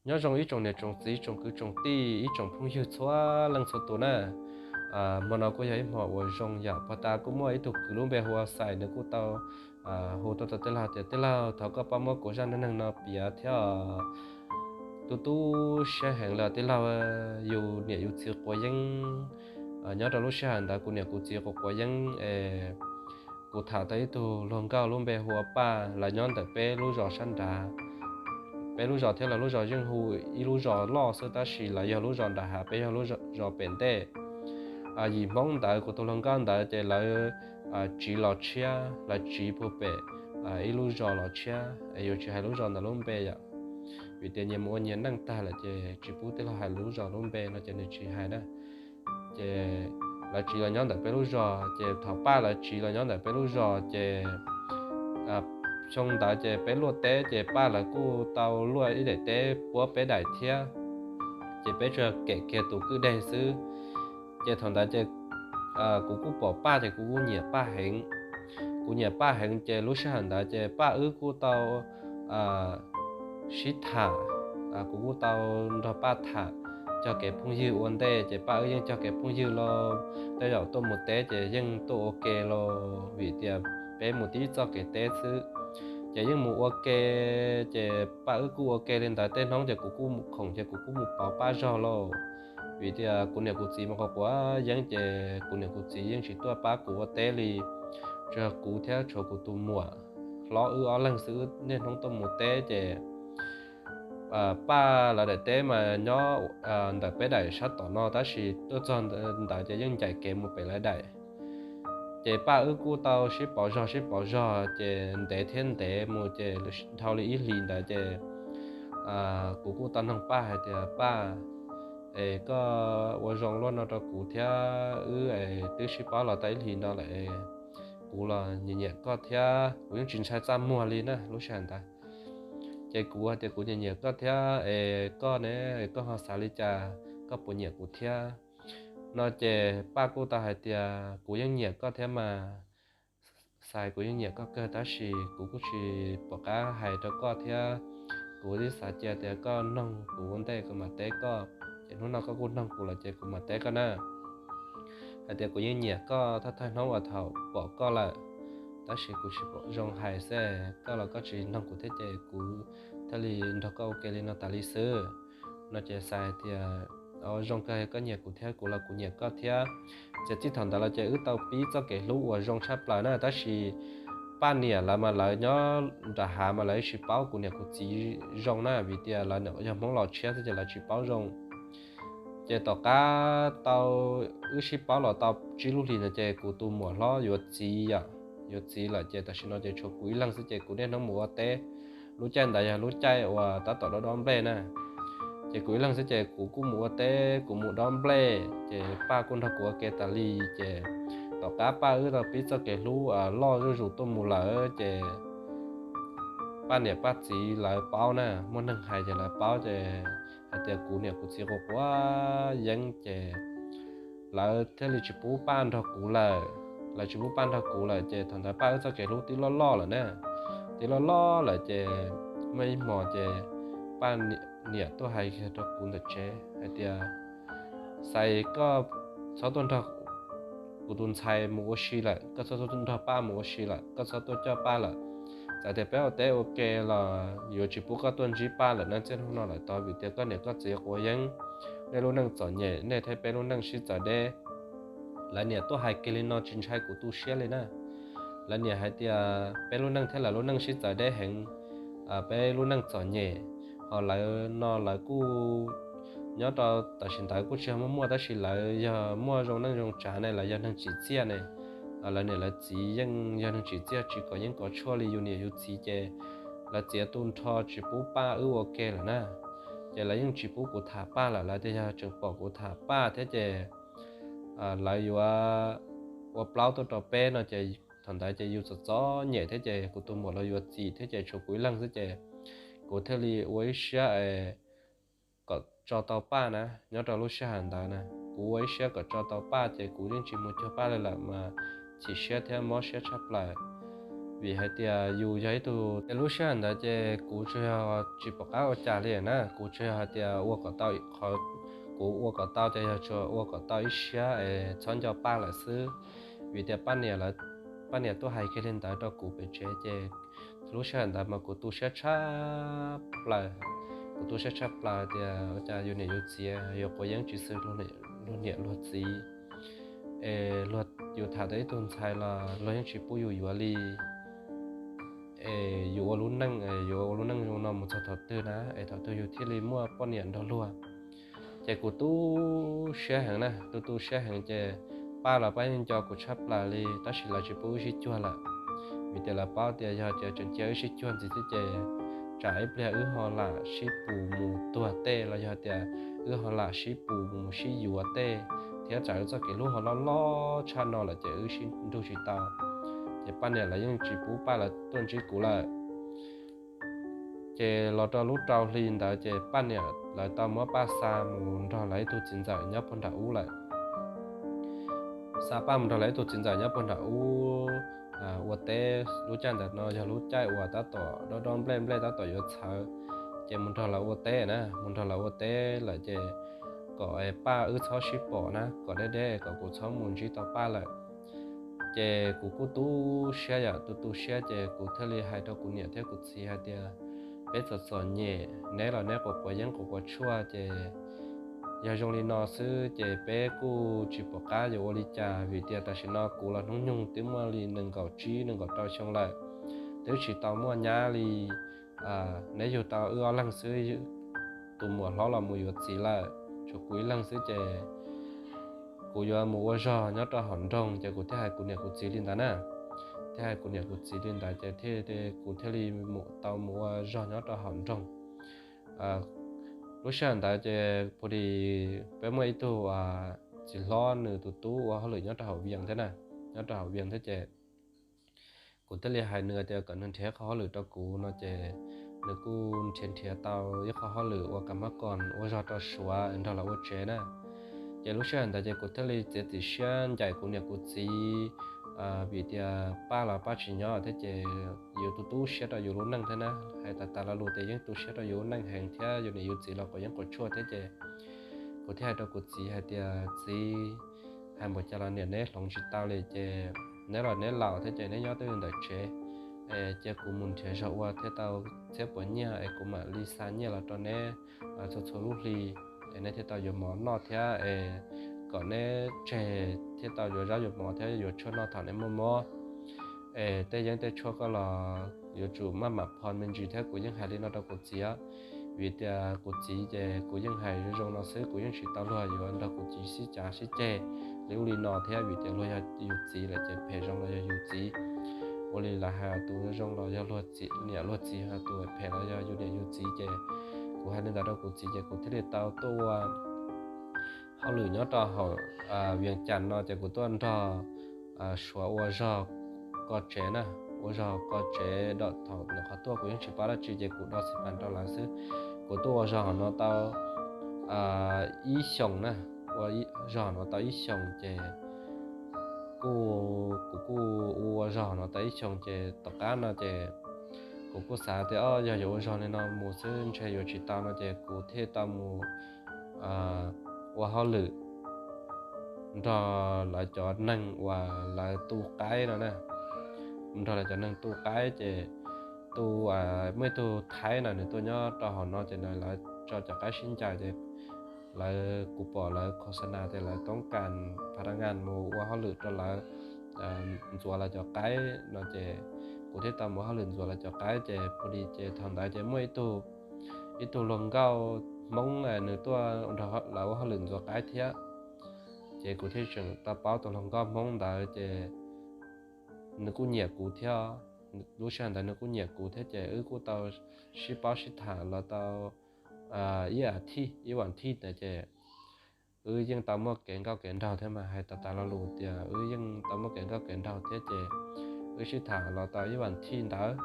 Nyob zoo ib tsoom niam tsoom txiv, tsoom kwv tsoom tij, ib tsoom phooj ywg txhua leej txhua tus na. Hmo no kuj yog ib hmo uas zoo yam pog tas kuj muaj ib tug kwv lub npe hu ua Xais, nws kuj tau hu tuaj rau tij laug tias, tij laug, thov koj pab muab kuv zaj neej neeg no piav thiab. Tu tu siab heev li tij laug, yus niam yus txiv quav yeeb. Nyob rau lub sij hawm ntawd kuv niam kuv txiv quav quav yeeb es kuv tham tau ib tug hluas nkauj lub npe hu ua Paj, lawv nyob ntawm peb lub zos sab nrad. Peb lub zos thiab lawv lub zos yeej hu ib lub zos loj xwb, tab sis lawv yog lub zos nram hav, peb yog lub zos pem ntej. Yim Hmoob ntawd kuv tus hluas nkauj ntawd ces lawv tsiv los tshiab, lawv tsiv puag pem ib lub zos los tshiab es yuav tsis hais lub zos ntawd lub npe yom, vim tias nyias mus ua nyias neej tag lawm ces tsis pub tij laug hais lub zos lub npe no ces nws tsis hais na. Ces lawv tsiv los nyob ntawm peb lub zos, ces thaum Paj lawv tsiv los nyob ntawm peb lub zos ces xyoo ntawd ces peb luaj teb ces Paj lawv kuj tau luaj ib daim teb puab peb daim thiab, ces peb tsuas kem kiag tus kwj deg xwb. Ces thaum ntawd ces kuv kuj pom Paj ces kuv kuj nyiam Paj heev. Kuv nyiam Paj heev ces lub sij hawm ntawd ces Paj wb kuj tau sib tham, kuv kuj tau nrog Paj tham, cog kev phooj ywg ua ntej ces Paj wb yeej cog kev phooj ywg los, tej zaum tuaj mus teb ces yeej tuaj ua ke los vim tias peb mus tib txoj kev teb xwb, ces yeej mus ua ke. Ces Paj wb kuj ua ke li ntawd, tej hnub ces kuv kuj mus khoom ces kuv kuj mus pauv Paj zog lauj, vim tias kuv niam kuv txiv mas quav quav yeeb ces kuv niam kuv txiv yeej tsis tuaj pab kuv ua teb li, tsuas yog kuv thiab tshuav kuv tus muam hlob wb ob leeg xwb, niaj hnub tuaj mus teb ces Paj lawv daim teb mas nyob ntawm peb daim sab tom no, tab sis tuaj txog ntawd ces yeej ncaim kev mus pem lawv daim. Ces Paj wb kuj tau sib pauv zog sib pauv zog ces ntev thiab ntev mus ces dhau li ib hlis ntawd ces kuv kuj tau noog Paj hais tias, Paj, es koj ua zoo luaj no rau kuv thiab, wb twb sib paub los tau ib hlis no lawm, kuv los nyiam nyiam koj thiab, kuv yeej tsis ntshai txaj muag li na lub sij hawm ntawd. Ces kuv hais tias kuv nyiam nyiam koj thiab es koj ne, koj ho xav li cas, koj puas nyiam kuv thiab no ces Paj kuj tau hais tias, kuv yeej nyiam koj thiab mas, Xais, kuv yeej nyiam koj kawg tab sis kuv kuj tsis pom qab hais rau koj thiab, kuv tib xav cia tias koj noog kuv ua ntej kuv mam teb koj, ces hnub no koj kuj noog kuv lawm ces kuv mam teb koj na. Hais tias kuv yeej nyiam koj thawj thawj hnub uas thaum pom koj lawm, tab sis kuv tsis pom zoo hais xwb, koj los koj tsis noog kuv thiab ces kuv thiaj li nrog koj ua ke li no tas li xwb no ces Xais hais tias, zoo kawg, koj nyiam kuv thiab, kuv los kuv nyiam koj thiab. Ces txij thaum ntawd los ces wb tau pib txoj kev hlub uas zoo tshaj plaws na, tab sis Paj niam lawv mas lawv nyob nram hav mas lawv tsis paub kuv niam kuv txiv zoo na, vim tias lawv yog Hmoob los tshiab xwb ces lawv tsis paub zoo. Ces tom qab tau wb sib paub los tau tsib lub hlis no ces kuv tus muam hlob yuav txiv yom, yuav txiv lawm ces tam sim no ces tshuav kuv ib leeg xwb ces kuv niaj hnub mus ua teb. Lub caij ntawd yog lub caij uas tab tom dob dob nplej na, ces kuv ib leeg xwb ces kuv kuj mus ua teb, kuv mus dob nplej ces Paj kuj nrog kuv ua ke tas li. Ces tom qab Paj wb tau pib txoj kev hlub loj zuj zus tuaj mus lawm ces Paj niam Paj txiv lawv paub na, muaj neeg hais ces lawv paub ces hais tias kuv niam kuv txiv quav quav yeeb ces lawv thiaj li tsis pub Paj nrog kuv lawm. Lawv tsis pub Paj nrog kuv lawm ces thaum ntawd Paj wb txoj kev hlub twb loj loj lawm na, twb loj loj lawm ces muaj ib hmos ces Paj niam tuaj hais rau kuv ntawm tsev hais tias, Xais, koj txhob tuaj nrog kuv tus ntxhais mus ua si lawm, koj txhob tuaj nrog Paj mus ua si lawm, koj txhob tuaj coj Paj lawm. Txawm tias peb ua teb ua ke los yuav tsis pub koj tuaj ntsib Paj lawm na, txij hnub no lawm tod, vim tias koj niam koj txiv quav yeeb, nej lub neej txom nyem, nej thiab peb lub neej sib txawv deb. Lawv niam tuaj hais kiag li no tsis ntshai kuv tu siab li na. Lawv niam hais tias peb lub neej thiab lawv lub neej sib txawv deb heev, peb lub neej txom nyem, ho lawv no lawv kuj nyob rau tam sim ntawd kuj tsis yog muaj muaj tab sis lawv yog muaj zoo neej zoo tsav ne, lawv yog neeg tsim txiaj ne. Lawv niam lawv txiv yeej yog neeg tsim txiaj tsis kov yeeb kov tshuaj li yus niam yus txiv ces lawv txiav tu nrho tsis pub Paj wb ua ke lawm na. Ces lawv yeej tsis pub kuv tham Paj lawm, lawv tias yog tseem pom kuv tham Paj thiab ces lawv yuav ua plaub tuaj rau peb no ces thaum ntawd ces yus txom txom nyem thiab ces kuv tus muam los yuav txiv thiab ces tshuav kuv ib leeg xwb ces kuv thiaj li ua ib siab kom tso tau Paj na. Nyob rau lub sij hawm ntawd na kuv ua ib siab kom tso tau Paj ces kuv yeej tsis mus cuag Paj li lawm mas chim siab thiab mob siab tshaj plaws. Vim hais tias yus yog ib tug, ces lub sij hawm ntawd ces kuv tsuas yog tsis pom qab ua cas li na, kuv tsuas yog hais tias ua kom tau qhov, kuv ua kom tau ces yog tsuas ua kom tau ib siab es txhob nco Paj lawm xwb. Vim tias Paj niam, Paj niam tuaj hais kiag li ntawd rau kuv pem tsev ces lub sij hawm ntawd mas kuv tu siab tshaj plaws, kuv tu siab tshaj plaws tias ua cas yus niam yus txiv yuav quav yeeb tsis xwm luag niam luag txiv, es yus tham tau ib tug ntxhais los luag yeej tsis pub yus yuav li, es yus ua lub neej, yus ua lub neej zoo no mus txog thaum twg na, es thaum twg yus thiaj li muaj poj niam nrog luag. Ces kuv tu siab heev na, tu tu siab heev ces Paj los Paj yeej nco kuv tshaj plaws li, tab sis lawv tsis pub wb sib cuag lawm, vim tias lawv paub tias yog tias tseem cia wb sib cuag ntxiv thiab ces tsam ib pliag wb ho lam sib pus mus tuag tej los yog tias wb ho lam sib pus mus sib yuav tej, thiab tsam wb txoj kev hlub ho loj loj tshaj no lawm ces wb sib nrug tsis tau. Ces Paj niam lawv yeej tsis pub Paj lawv tuaj ntsib kuv lawm. Ces los rau lub rau hli ntawd ces Paj niam lawv tau muab Paj xa mus nrog lawv ib tug txiv ntxawm nyob puag nram ub lawm. Xa Paj mus nrog lawv ib tug txiv ntxawm nyob puag nram ub ua teb. Lub caij ntawd no yog lub caij uas tab tom dob dob nplej, nplej tab tom yuav txhawv, ces mus nrog lawv ua teb na, mus nrog lawv ua teb lawm ces kom Paj wb txhob sib pom na, kom deb deb kom kuv txhob mus ntsib tau Paj lawm. Ces kuv kuj tu siab yam tu tu siab ces kuv thiaj li hais rau kuv niam thiab kuv txiv hais tias, peb txom txom nyem, neb los neb quav quav yeeb quav quav tshuaj ces yog zoo li no xwb ces peb kuj tsis pom qab yuav ua li cas, vim tias tam sim no kuv los hnub nyoog twb muaj li nees nkaum tsib nees nkaum rau xyoo lawm, twb tsis tau muaj nyab li. Neb yug tau wb ob leeg xwb, tus muam hlob los mus yuav txiv lawm, tshuav kuv ib leeg xwb ces kuv yuav mus ua zog nyob rau hauv nroog. Ces kuv thiaj hais kuv niam kuv txiv li ntawd na, thiaj hais kuv niam kuv txiv li ntawd ces thiaj, kuv thiaj li mus tau mus ua zog nyob rau hauv nroog. Lub sij hawm ntawd ces pus dis peb muaj ib tug txiv hlob nws tus tub ua hauj lwm nyob rau hauv Vias thiab na, nyob rau hauv Vias thiab ces kuv thiaj li hais nws tias kom nws nrhiav qhov hauj lwm rau kuv no ces nws kuj nrhiav nrhiav tau ib qhov hauj lwm ua kam mab koos ua zog rau Suav nrog lawv ua tsev na. Ces lub sij hawm ntawd ces kuv thiaj li txiav txim siab ncaim kuv niam kuv txiv, vim tias Paj los Paj tsis nyob thiab ces yus tu tu siab rau yus lub neej thiab na, hais tas tas lo lus tias yeej tu siab rau yus lub neej heev thiab yus niam yus txiv los quav yeeb quav tshuaj thiab ces kuv thiaj hais rau kuv txiv hais tias, txiv, hais npaum cas los niam neb hloov tsis tau li ces neb los neb laus thiab ces neb nyob twj ywm ntawm tsev, es cia kuv mus nrhiav zog ua thiaj tau txhiab puas nyiaj es kuv mam li xa nyiaj los rau neb txhua txhua lub hli, es neb thiaj tau yuav mov noj thiab es kom neb tseg thiaj tau yuav zaub yuav mov thiab yuav tshuaj noj thaum neb muaj mob. Es tej yeeb tej tshuaj koj los yuav tsum maj mam phov me ntsis thiab. Kuv yeej hais li no rau kuv txiv, vim tias kuv txiv ces kuv yeej hais zoo zoo no xwb, kuv yeej tsis tau luag yuav nrog kuv txiv sib cav sib ceg li ub li no thiab, vim tias luag yog yus txiv lawm ces phem zoo los yog yus txiv. Ua li lawv hais tus zoo los yog luag txiv, niam luag txiv, tus phem los yog yus niam yus txiv ces kuv hais li ntawd rau kuv txiv ces kuv thiaj li tau tuaj ua hauj lwm nyob rau hauv Vias Cas no ces kuv tuaj nrog Suav ua zog ko tsev na, ua zog ko tsev. Thaum ntawd qhov tuaj kuv yeej tsis paub dab tsi ces kuv do xi mas rau lawv xwb. Kuv tuaj ua zog hauv no tau ib xyoos na, ua zog hauv no tau ib xyoos ces kuv kuj ua zog hauv no tau ib xyoos ces tom qab no ces kuv kuj xav tias o yog yuav ua zog li no mus xwb ntshe yuav tsis tau no ces kuv thiaj tau mus ua hauj lwm nrog lawv cov neeg uas lawv tu qaib no na, nrog lawv cov neeg tu qaib ces tu, muaj ib tug Thaib na nws tuaj nyob rau hauv no ces lawv tso cov qaib sib ncaws ces lawv, kuv pom lawv khos xa nas tias lawv toob kas pha ra ngas mus ua hauj lwm rau lawv, ntxuav lawv cov qaib no ces kuv thiaj tau mus ua hauj lwm ntxuav lawv cov qaib ces pus dis ces thaum ntawd ces muaj ib tug, ib tug hluas nkauj Hmoob nws tuaj nrog lawv ua hauj lwm ntxuav qaib thiab. Ces kuv thiaj tseem tau paub tus hluas nkauj Hmoob ntawd ces nws kuj nyiam kuv thiab. Lub sij hawm ntawd nws kuj nyiam kuv thiab ces wb kuj tau sib paub sib tham los tau ib a thij, ib vas thij ntawd ces wb yeej tau muaj kev nkauj kev nraug thiab mas hais tas tas lo lus tias wb yeej tau muaj kev nkauj kev nraug thiab ces wb sib tham los tau ib vas thij ntawd.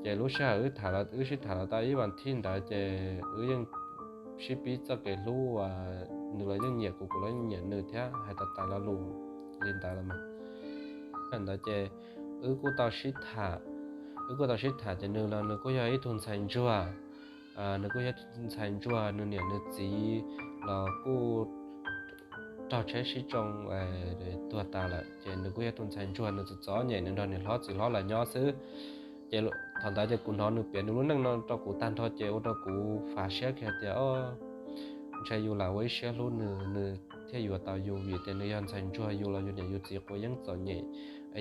Ces lub sij hawm wb sib tham los tau ib vas thij ntawd ces wb yeej sib pib txoj kev hlub uas nws los yeej nyiam kuv, kuv los yeej nyiam nws thiab hais tas tas lo lus li ntawd los mas. Ntawd ces wb kuj tau sib tham, wb kuj tau sib tham ces nws los nws kuj yog ib tug ntxhais ntsuag, nws kuj yog ntxhais ntsuag, nws niam nws txiv los kuj raug tsheb sib tsoo tuag tas lawm, ces nws kuj yog tus ntxhais ntsuag, nws txom txom nyem, nws nrog nws hlob txiv hlob lawv nyob xwb. Ces thaum ntawd ces kuv hnov nws piav nws lub neej no rau kuv tag nrho ces ua rau kuv fav siab kiag tias, o, ntshe yus lam ua ib siab hlub nws, nws thiaj yuav tau yus, vim tias nws yog ntxhais ntsuag, yus los yus niam yus txiv quav yeeb txom nyem.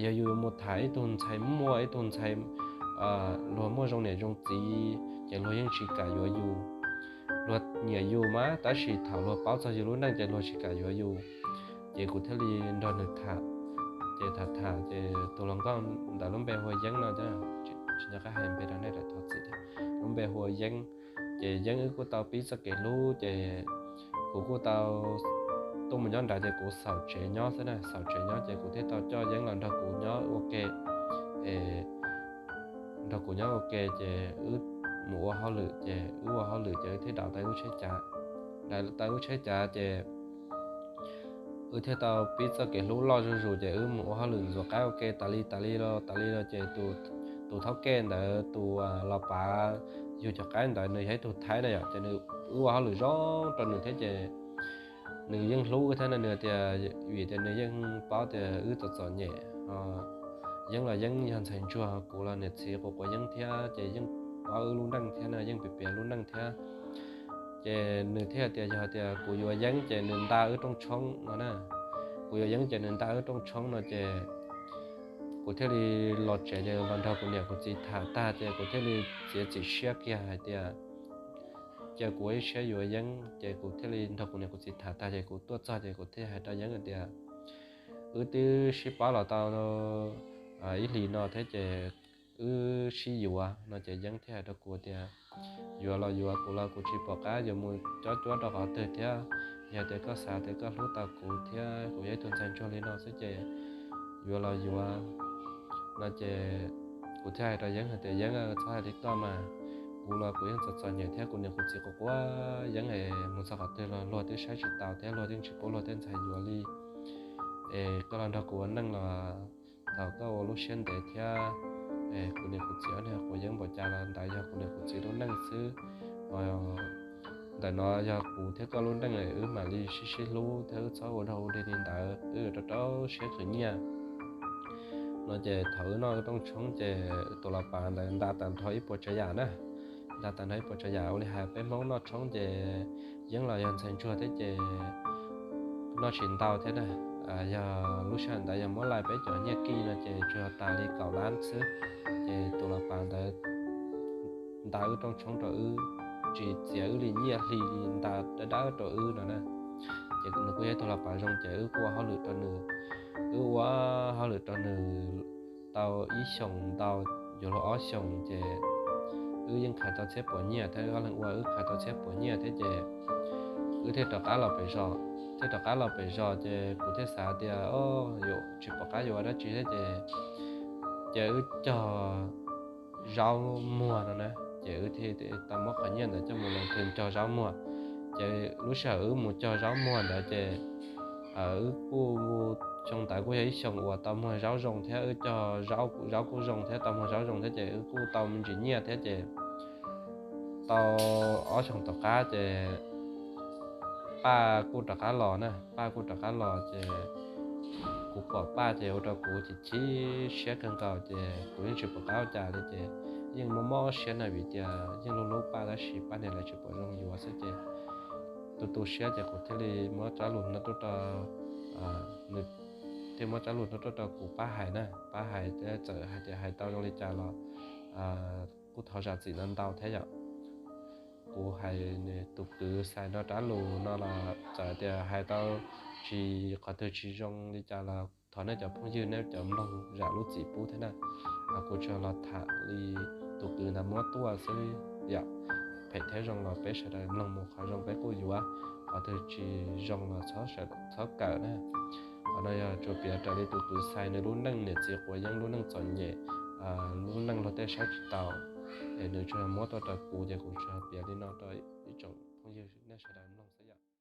Yog yus mus tham ib tug ntxhais muaj, ib tug ntxhais luag muaj zoo niam zoo txiv ces luag yeej tsis kam yuav yus. Luag nyiam yus mas tab sis thaum luag paub txog yus lub neej ces luag tsis kam yuav yus. Ces kuv thiaj li nrog nws tham, ces tham tham ces tus hluas nkauj ntawd lub npe hu ua Yeeb no, tsis nco qab hais npe rau nej lawm, thov txim. Lub npe hu ua Yeeb. Ces Yeeb wb kuj tau pib txoj kev hlub ces kuv kuj tau tuaj mus nyob nrad ces kuv xauv tsev nyob xwb na, xauv tsev nyob ces kuv thiaj tau coj Yeeb los nrog kuv nyob ua ke. Nrog kuv nyob ua ke ces wb mus ua hauj lwm, ces wb ua hauj lwm ces wb thiaj daus tau lub tsheb cav. Daus tau lub tsheb cav ces wb thiaj tau pib txoj kev hlub loj zuj zus ces wb mus ua hauj lwm ntxuav qaib ua ke tas li tas li los tas li los ces tus thaub kej ntawd, tus los pav yug cov qaib ntawd nws yog ib tug Thaib na yom, ces wb ua hauj lwm zoo rau nws thiab ces nws yeej hlub wb thiab no, nws tias vim tias nws yeej paub tias wb txom txom nyem, Yeeb los Yeeb yog ntxhais ntsuag, kuv los niam txiv quav quav yeeb thiab ces yeej paub wb lub neej thiab no, yeej piav piav lub neej thiab. Ces nws thiaj tias yog tias kuv yuav Yeeb ces nws nta wb rooj tshoob no na. Kuv yuav Yeeb ces nws nta wb rooj tshoob no ces kuv thiaj li los tsev ces los nrog kuv niam kuv txiv tham tag ces kuv thiaj li txiav txim siab kiag hais tias ces kuv ua ib siab yuav Yeeb ces kuv thiaj li nrog kuv niam kuv txiv tham tag ces kuv tuaj txog ces kuv thiaj hais rau Yeeb hais tias wb twb sib pab los tau ib hlis no thiab ces wb sib yuav no ces Yeeb thiaj hais rau kuv tias yuav los yuav, kuv los kuv tsis pom qab yuav mus cob cuab rau qhov twg thiab. Yog tias koj xav tias koj hlub tau kuv thiab kuv yog ib tug ntxhais ntsuag li no xwb ces yuav los yuav no ces kuv thiaj hais rau Yeeb hais tias Yeeb, txhob hais li koj mas, kuv los kuv yeej txom txom nyem thiab kuv niam kuv txiv quav quav yeeb es mus txog qhov twg los luag twb saib tsis taus thiab luag yeej tsis pub luag tej ntxhais yuav li. Es koj los nrog kuv ua neej los thaum koj ua lub siab ntev thiab kuv niam kuv txiv ob niag quav yeeb npaum cas los ntawd yog kuv niam kuv txiv lub neej xwb. Ntawm no yog kuv thiab koj lub neej, wb mam li sib sib hlub thiab wb txhob ua dog ua dig li ntawd, wb rau rau siab khwv nyiaj no ces thaum wb noj wb rooj tshoob ces tus los pav ntawd nta tag nrho ib puas tsav yam na, nta tag nrho ib puas tsav yam. Ua li hais peb Hmoob noj tshoob ces yeeb los yog ntxhais ntsuag thiab ces noj tsis ntau thiab na. Yog lub sij hawm ntawd yog muab laij peb cov nyiaj kij no ces tsuas yog tas li kaum lab xwb. Ces tus los pav ntawd nta wb rooj tshoob rau wb, tsis txiav wb li nyiaj hli li, nta dawb dawb rau wb no na. Ces nws kuj yog ib tug los pav zoo ces wb kuj ua hauj lwm rau nws, wb ua hauj lwm rau nws tau ib xyoos ntau, yuav luag ob xyoos ces wb yeej khaws tau txhiab puas nyiaj thiab, wb ob leeg ua wb khaws tau txhiab puas nyiaj thiab ces wb thiaj rov qab los pem zos. Thiaj rov qab los pem zos ces kuv thiaj xav tias o, yuav tsis pom qab yuav ua dab tsi thiab ces, ces wb cog zaub muag no na. Ces wb thiaj tau muab qhov nyiaj ntawd coj mus los twg cog zaub muag. Ces lub sij hawm wb mus cog zaub muag ntawd ces wb kuj, xyoo ntawd kuj yog ib xyoo uas tau muag zaub zoo thiab, wb cog zaub kuj zoo thiab tau muag zaub zoo thiab ces wb kuj tau me ntsis nyiaj thiab ces tau ob xyoos tom qab ces Paj kuj rov qab los na, Paj kuj rov qab los ces kuv pom Paj ces ua rau kuv chim chim siab kawg nkaus ces kuv yeej tsis pom qab ua cas li ces yeej mob mob siab na, vim tias yeej hlub hlub Paj tab sis Paj niam lawv tsis pom zoo yuav xwb ces tu tu siab ces kuv thiaj li muab rab lus no tuaj rau, nws thiaj muab rab lus no tuaj rau kuv pab hais na, pab hais txawm hais tias hais tau zoo li cas los kuj thov zam txim ntau ntau thiab yom. Kuv hais nws tus kwv Xais no rab lus no los txawm tias hais tau tsis, qhov twg tsis zoo li cas los thov nej cov phooj ywg nej cov mloog zam lub txim pub thiab na. Kuv tsuas los tham li tus kwv ntawd muab tuaj xwb yom. Phem thiab zoo los peb sawv daws mloog mus, qhov zoo peb kuj yuav, qhov twg tsis zoo los txhob kawm na. Qhov no yog tsuas piav raws li tus kwv Xais nws lub neej niam txiv quav yeeb, lub neej txom nyem, lub neej luag tej saib tsis taus, es nws tsuas muab tuaj rau kuv ces kuv tsuas piav li no rau ib tsoom phooj ywg nej sawv daws mloog.